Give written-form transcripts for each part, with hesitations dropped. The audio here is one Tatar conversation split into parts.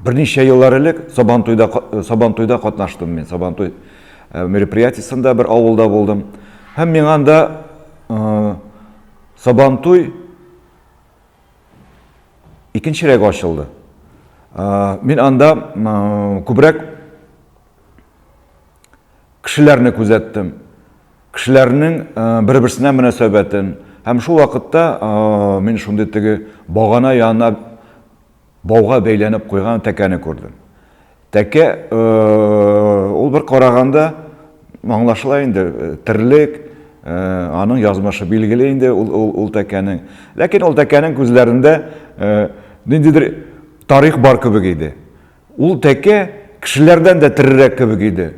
Берничә еллар элек Сабантуйда Сабантуйда катнаштым мин. Сабантуй мероприятиесендә бер авылда булдым. Һәм миңа анда Сабантуй икенчерәк ачылды. Мин анда күбрәк кешеләрне күзәттем. Кешеләрнең бер-берсенә мөнәсәбәтен. Һәм шул вакытта мин шундый теге багана янына бауга бәйләнеп куйган тәкәне күрдем. Тәкә, ул бер караганда аңлашыла инде, терлек, аның язмышы билгеле инде ул, ул, ул тәкәнең. Ләкин ул тәкәнең күзләрендә ниндидер тарих бар кебек иде. Ул тәкә кешеләрдән дә терерәк кебек иде.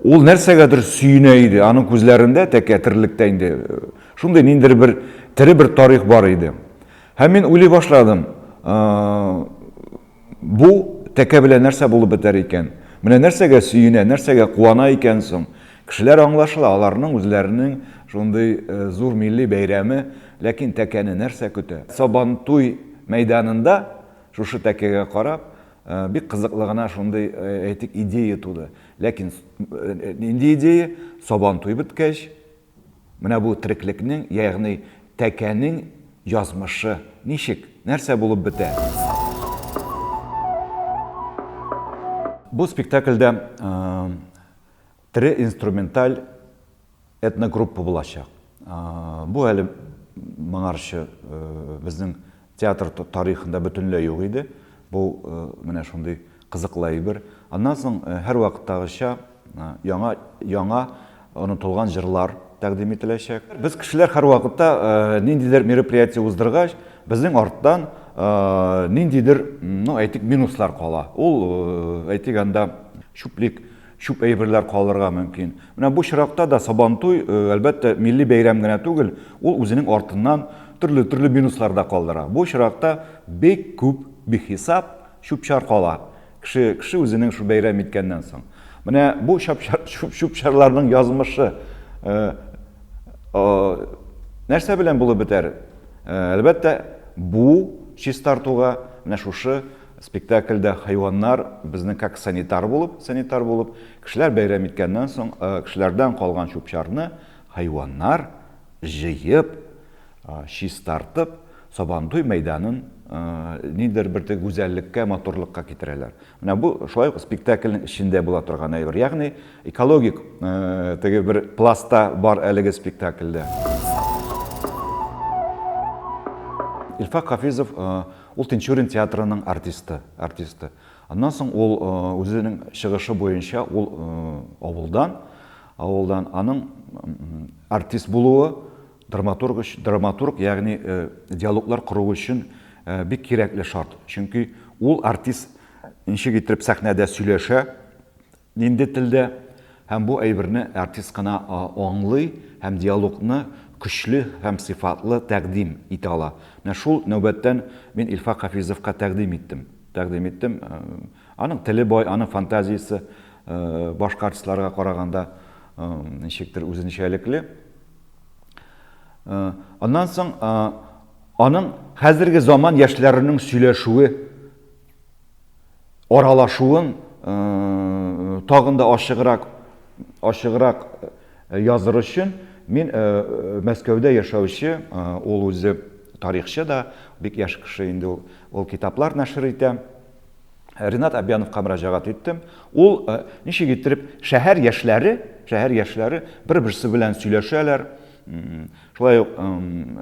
Ул нәрсәгәдер сөенә иде. Аның күзләрендә тәкә терлектә инде шундый ниндидер бер тере бер тарих бар иде. Һәм мин уйлый башладым, бу тәкә белән нәрсә булып бетәр икән? Менә нәрсәгә сөенә, нәрсәгә куана икән соң? Кешеләр аңлашыла, аларның үзләренең шундый зур милли бәйрәме, ләкин тәкәне нәрсә көтә? Сабантуй мәйданында шушы тәкәгә карап, бик кызыклы гына шундый, әйтик, идея туды. Ләкин нинди идея? Сабантуй беткәч, Менә бу тереклекнең, ягъни тәкәнең язмышы ничек, нәрсә булып бетә? Бу спектакльдә тере инструменталь этногруппа булачак. Бу әле моңарчы безнең театр тарихында бөтенләй юк иде. Бу менә шундый кызыклы әйбер. Аннан соң һәрвакыттагыча яңа яңа онытылган җырлар тәкъдим ителәчәк. Без кешеләр һәрвакытта ниндидер мероприятие уздыргач, безнең арттан ниндидер, ну, әйтик, минуслар кала. Ул, әйтик, анда чүплек, чүп әйберләр калырга мөмкин. Менә бу очракта да Сабантуй, әлбәттә, милли бәйрәм генә түгел, ул үзенең артыннан төрле-төрле минуслар да калдыра. Бу очракта бик күп, бихисап чүп-чар кала. Кеше, кеше үзенең шул бәйрәм иткәннән соң. Менә бу чүп-чарларның язмышы э, нәрсә белән булып бетәр? Э, әлбәттә, бу чистартуга менә шушы спектакльдә хайваннар безнең как санитар булып, санитар булып, кешеләр бәйрәм иткәннән соң, э, кешеләрдән калган чүп-чарны хайваннар җыеп, чистартып, Сабантуй мәйданын ниндидер бер теге гүзәллеккә, матурлыкка китерәләр. Менә бу шулай ук спектакльнең эчендә була торган әйбер. Ягъни экологик теге бер пласта бар әлеге спектакльдә. Илфак Хафизов ул Тинчурин театрының артисты, артисты. Аннан соң ул үзенең чыгышы буенча ул авылдан, авылдан аның артист булуы Драматург, драматург, ягъни диалоглар кору өчен бик кирәкле шарт. Чөнки ул артист ничек итеп сәхнәдә сөйләшә, нинди телдә, һәм бу әйберне артист кына аңлый һәм диалогны көчле һәм сыйфатлы тәкъдим итә ала. Менә шул нәүбәттән мин Илфак Хафизовка тәкъдим иттем. Тәкъдим иттем. Аның теле бай, аның фантазиясе башка артистларга караганда ничектер үзенчәлекле. Аннан соң аның хәзерге заман яшьләренең сөйләшүе, аралашуын тагын да ачыграк, ачыграк языр өчен мин Мәскәүдә яшәүче, ул үзе тарихчы да, бик яшь кеше инде ул, ул китаплар нәшер итә. Ренат Абяновка мөрәҗәгать иттем. Ул э, ничек иттереп шәһәр яшьләре, шәһәр яшьләре бер-берсе белән сөйләшәләр. Шулай ук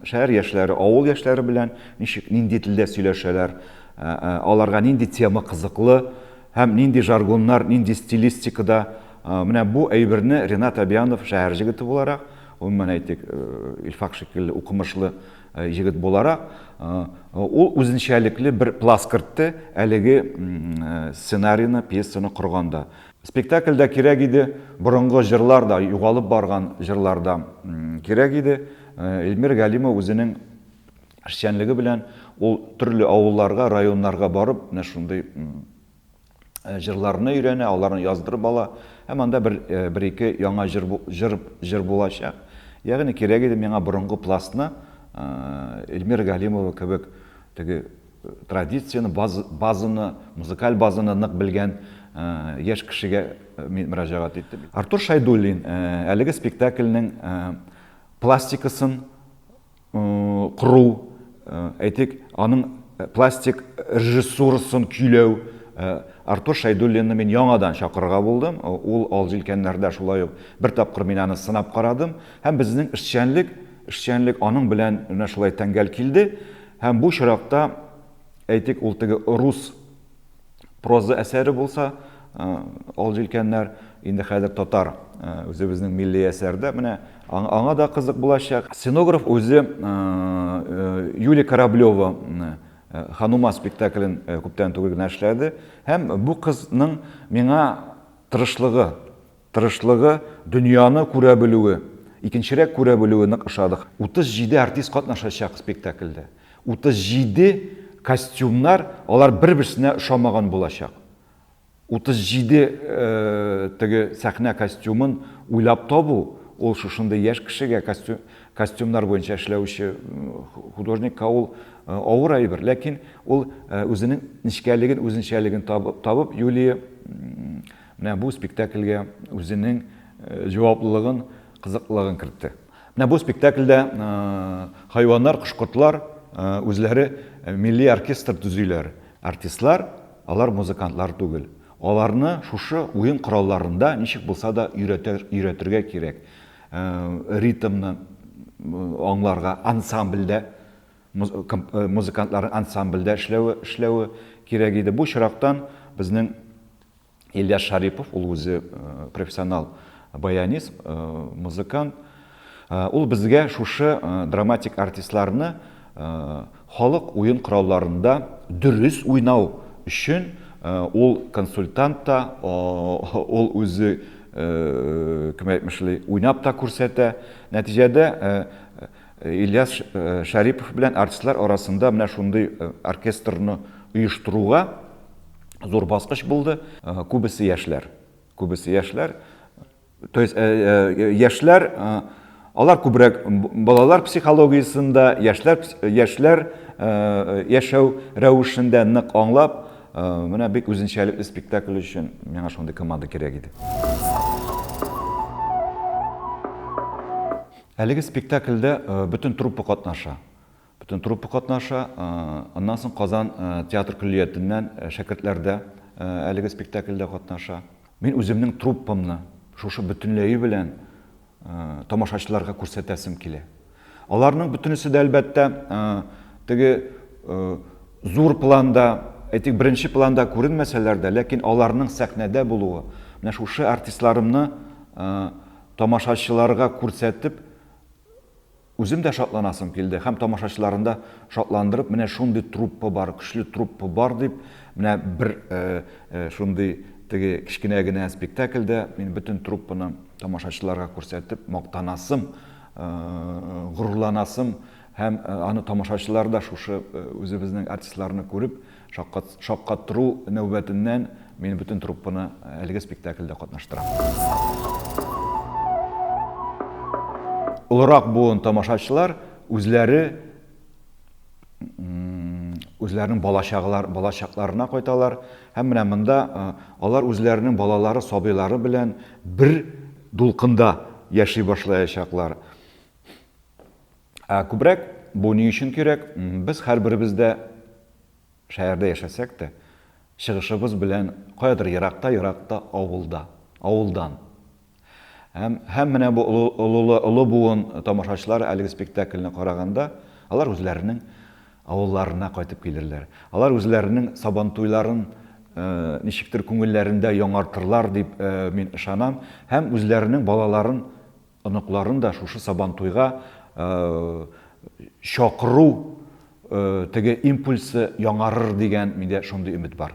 шәһәр яшьләре авыл яшьләре белән ничек нинди телдә сөйләшәләр, э, э, аларга нинди тема кызыклы һәм нинди жаргоннар, нинди стилистикада. Менә бу әйберне Ренат Абянов шәһәр җегете буларак, гомумән әйтик, Илфак шикелле укымышлы Егет буларак, ул үзенчәлекле бер пласт кертте әлеге сценарийны, пьесаны корганда. Спектакльдә кирәк иде, борынгы җырлар да, югалып барган җырлар да кирәк иде. Эльмир Галимов үзенең эшчәнлеге белән ул төрле авылларга, районнарга барып, менә шундый җырларны өйрәнә, аларны яздырып ала һәм анда бер бер-ике яңа җыр җыр җыр булачак. Ягъни кирәк иде миңа борынгы пластны Эльмира Галимова кебек теге традицияне, базаны, музыкаль базаны нык белгән яшь кешегә мин мөрәҗәгать иттем. Артур Шайдуллин әлеге спектакльнең пластикасын кору, әйтик, аның пластик режиссурасын көйләү. Артур Шәйдуллинны мин яңадан чакырырга булдым. Ул Ал җилкәннәрдә шулай ук бер тапкыр мин аны сынап карадым. Һәм безнең эшчәнлек, эшчәнлек аның белән менә шулай тәңгәл килде. Һәм бу очракта, әйтик, ул теге рус проза әсәре булса, Ал җилкәннәр, инде хәзер татар үзебезнең милли әсәрдә, менә аңа да кызык булачак. Сценограф үзе Юлия Кораблева Ханума спектаклен күптән түгел генә эшләде. Һәм бу кызның миңа тырышлыгы, тырышлыгы, дөньяны күрә белүе, икенчерәк күрә белүе нык ошады. 37 артист катнашачак спектакльдә. 37 костюмнар, алар бер-берсенә ошамаган булачак. 37 теге сәхнә костюмын уйлап табу, ул шушындый яшь кешегә, костюмнар буенча эшләүче художникка ул авыр әйбер. Ләкин ул үзенең нечкәлеген, үзенчәлеген табып, Юлия менә бу спектакльгә үзенең җаваплылыгын, кызыклылыгын кертте. Менә бу спектакльдә хайваннар, кош-кортлар үзләре милли оркестр төзиләр. Артистлар, алар музыкантлар түгел. Аларны шушы уен коралларында ничек булса да өйрәтергә кирәк. Ритмны аңларга, ансамбльдә, музыкантларның ансамбльдә эшләве кирәк иде. Бу очрактан безнең Ильяс Шарипов, ул үзе профессионал баянист, музыкант. Ул безгә шушы драматик артистларны халык уен коралларында дөрес уйнау өчен ул консультант та, ул үзе, кем әйтмешли, уйнап та күрсәтә. Нәтиҗәдә Ильяс Шарипов белән артистлар арасында менә шундый оркестрны оештыруга зур баскыч булды. Күбесе яшьләр. Күбесе яшьләр. То есть яшьләр, алар күбрәк балалар психологиясендә, яшьләр, яшьләр яшәү рәвешендә нык аңлап, менә бик үзенчәлекле спектакль өчен миңа шундый команда кирәк иде. Әлеге спектакльдә бөтен труппа катнаша. Бөтен труппа катнаша. Аннан соң Казан театр көллиятеннән шәкертләр дә әлеге спектакльдә катнаша. Мин үземнең труппамны шушы бөтенләе белән тамашачыларга күрсәтәсем килә. Аларның бөтенесе дә, әлбәттә, теге зур планда, әйтик, беренче планда күренмәсәләр дә, ләкин аларның сәхнәдә булуы, менә шушы артистларымны тамашачыларга күрсәтеп, Үзем дә шатланасым килде һәм тамашачыларны да шатландырып, менә шундый труппа бар, көчле труппа бар дип, менә бер шундый теге кечкенә генә спектакльдә мин бөтен труппаны тамашачыларга күрсәтеп мактанасым, горурланасым һәм аны тамашачылар да шушы үзебезнең артистларны күреп шаккаттыру нәүбәтеннән мин бөтен труппаны әлеге спектакльдә катнаштырам. Олырак буын тамашачылар үзләре үзләренең балачаглар, балачакларына кайталар һәм менә монда алар үзләренең балалары, сабыйлары белән бер дулкында яши башлаячаклар. Ә күбрәк бу ни өчен кирәк? Без һәрберебез дә шәһәрдә яшәсәк тә, чыгышыбыз белән каядыр еракта-еракта авылда, авылдан. Һәм, һәм менә бу олы, олы, олы буын тамашачылар әлеге спектакльне караганда, алар үзләренең авылларына кайтып килерләр. Алар үзләренең сабантуйларын ничектер күңелләрендә яңартырлар дип мин ышанам. Һәм үзләренең балаларын Оныкларын да шушы Сабантуйга чакыру теге импульсы яңарыр дигән миндә шундый өмет бар.